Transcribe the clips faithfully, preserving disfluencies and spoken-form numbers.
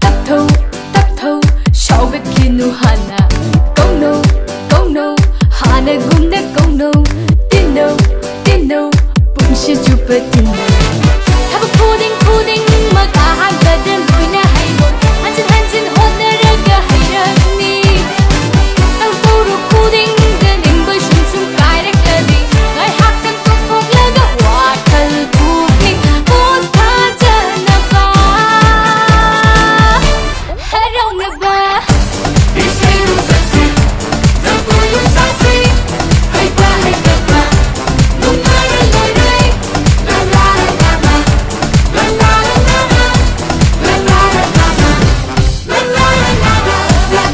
ꯇꯞꯊꯧ, ꯇꯞꯊꯧ, ꯁꯥꯎꯒꯠꯈꯤꯅꯨ ꯍꯥꯟꯅ꯫ ꯀꯧꯅꯧ, ꯀꯧꯅꯧ, ꯍꯥꯟꯅꯒꯨꯝꯅ ꯀꯧꯅꯧ꯫ ꯇꯤꯟꯅꯧ, ꯇꯤꯟꯅꯧ, ꯄꯨꯟꯁꯤ ꯆꯨꯞꯄ ꯇꯤꯟꯅꯧ꯫ ꯊꯕꯛ ꯈꯨꯗꯤꯡ ꯈꯨꯗꯤꯡꯃꯛ ꯑꯍꯥꯟꯕꯗ ꯂꯣꯏꯅ ꯍꯩꯔꯣꯏ꯫ ꯍꯟꯖꯤꯟ ꯍꯟꯖꯤꯟ ꯍꯣꯠꯅꯔꯒ ꯍꯩꯔꯛꯅꯤ꯫ ꯇꯧꯊꯣꯔꯛ ꯈꯨꯗꯤꯡꯗ ꯅꯤꯡꯕ ꯁꯨꯝ ꯁꯨꯝ ꯀꯥꯏꯔꯛꯂꯗꯤ ꯉꯥꯏꯍꯥꯛꯇꯪ ꯇꯣꯛꯊꯣꯛꯂꯒ ꯋꯥꯈꯜ ꯄꯨꯛꯅꯤꯡ ꯄꯣꯊꯥꯖꯅꯕ꯫ ꯍꯔꯥꯎꯅꯕ ꯏꯁꯩ ꯅꯣꯡꯖꯠꯁꯤ, ꯖꯒꯣꯏ ꯅꯨꯡꯁꯥꯁꯤ, ꯍꯩꯕ ꯍꯩꯇꯕ ꯅꯨꯡꯉꯥꯏꯔ ꯂꯣꯏꯔꯦ꯫ ꯂꯥ ꯂꯥ ꯂꯥ ꯂꯥ, ꯂꯥ ꯂꯥ ꯂꯥ ꯂꯥ, ꯂꯥ ꯂꯥ ꯂꯥ ꯂꯥ, ꯂꯥ ꯂꯥ ꯂꯥ ꯂꯥ꯫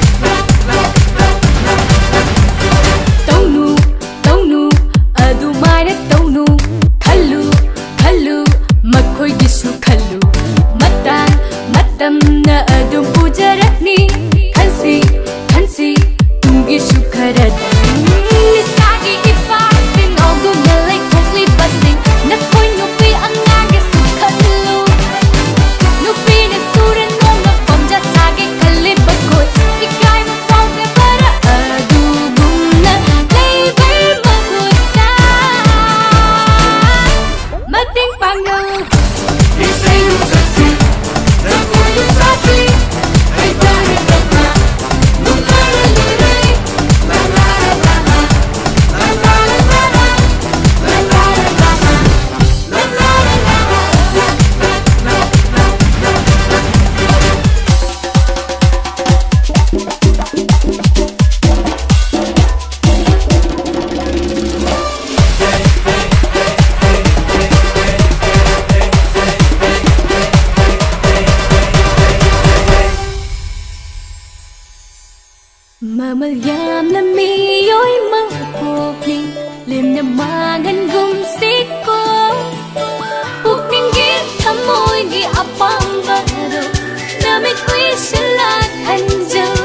ꯇꯧꯅꯨ, ꯇꯧꯅꯨ, ꯑꯗꯨꯃꯥꯏꯅ ꯇꯧꯅꯨ꯫ ꯈꯜꯂꯨ, ꯈꯜꯂꯨ, ꯃꯈꯣꯏꯒꯤꯁꯨ ꯈꯜꯂꯨ꯫ ꯃꯇꯥꯡ ꯃꯇꯝꯅ ꯑꯗꯨꯝ ꯄꯨꯖꯔꯛꯅꯤ꯫ ꯈꯟꯁꯤ, ꯈꯟꯁꯤ, ꯇꯨꯡꯒꯤꯁꯨ ꯈꯔꯗꯤ꯫ ꯏꯁꯥꯒꯤ ꯏꯄꯥꯛ ꯄꯤꯅꯥꯎꯗꯨꯅ ꯂꯩꯊꯣꯛꯂꯤꯕꯁꯤꯡ ꯅꯈꯣꯏ ꯅꯨꯄꯤ ꯑꯉꯥꯡꯒꯤꯁꯨ ꯈꯜꯂꯨ꯫ ꯅꯨꯄꯤꯅ ꯁꯨꯔ ꯅꯣꯝꯅ ꯐꯝꯖ ꯆꯥꯒꯦ ꯈꯜꯂꯤꯕ ꯈꯣꯏ ꯏꯀꯥꯏꯕ ꯐꯥꯎꯗꯕꯔ ꯑꯗꯨꯒꯨꯝꯅ ꯂꯩꯕꯩ ꯃꯍꯨꯠꯇ ꯃꯇꯦꯡ ꯄꯥꯡꯅꯧ꯫ ꯏꯁꯩ ꯅꯣꯡꯖꯠꯁꯤ, ꯖꯒꯣꯏ ꯅꯨꯡꯁꯥꯁꯤ, ꯍꯩꯕ ꯍꯩꯇꯕ ꯅꯨꯡꯉꯥꯏꯔ ꯂꯣꯏꯔꯦ꯫ ꯂꯥ ꯂꯥ ꯂꯥ ꯂꯥ, ꯂꯥ ꯂꯥ ꯂꯥ ꯂꯥ, ꯂꯥ ꯂꯥ ꯂꯥ ꯂꯥ, ꯂꯥ ꯂꯥ ꯂꯥ ꯂꯥ꯫ ꯃꯃꯜ ꯌꯥꯝꯅ ꯃꯤꯑꯣꯏ ꯃꯄꯣꯛꯅꯤ, ꯂꯦꯝꯅ ꯃꯥꯡꯍꯟꯒꯨꯝꯁꯤꯀꯣ꯫ ꯄꯨꯛꯅꯤꯡꯒꯤ ꯊꯃꯣꯏꯒꯤ ꯑꯄꯥꯝꯕꯗꯣ ꯅꯃꯤꯠ ꯎꯏꯁꯤꯜꯂ ꯈꯟꯖꯧ꯫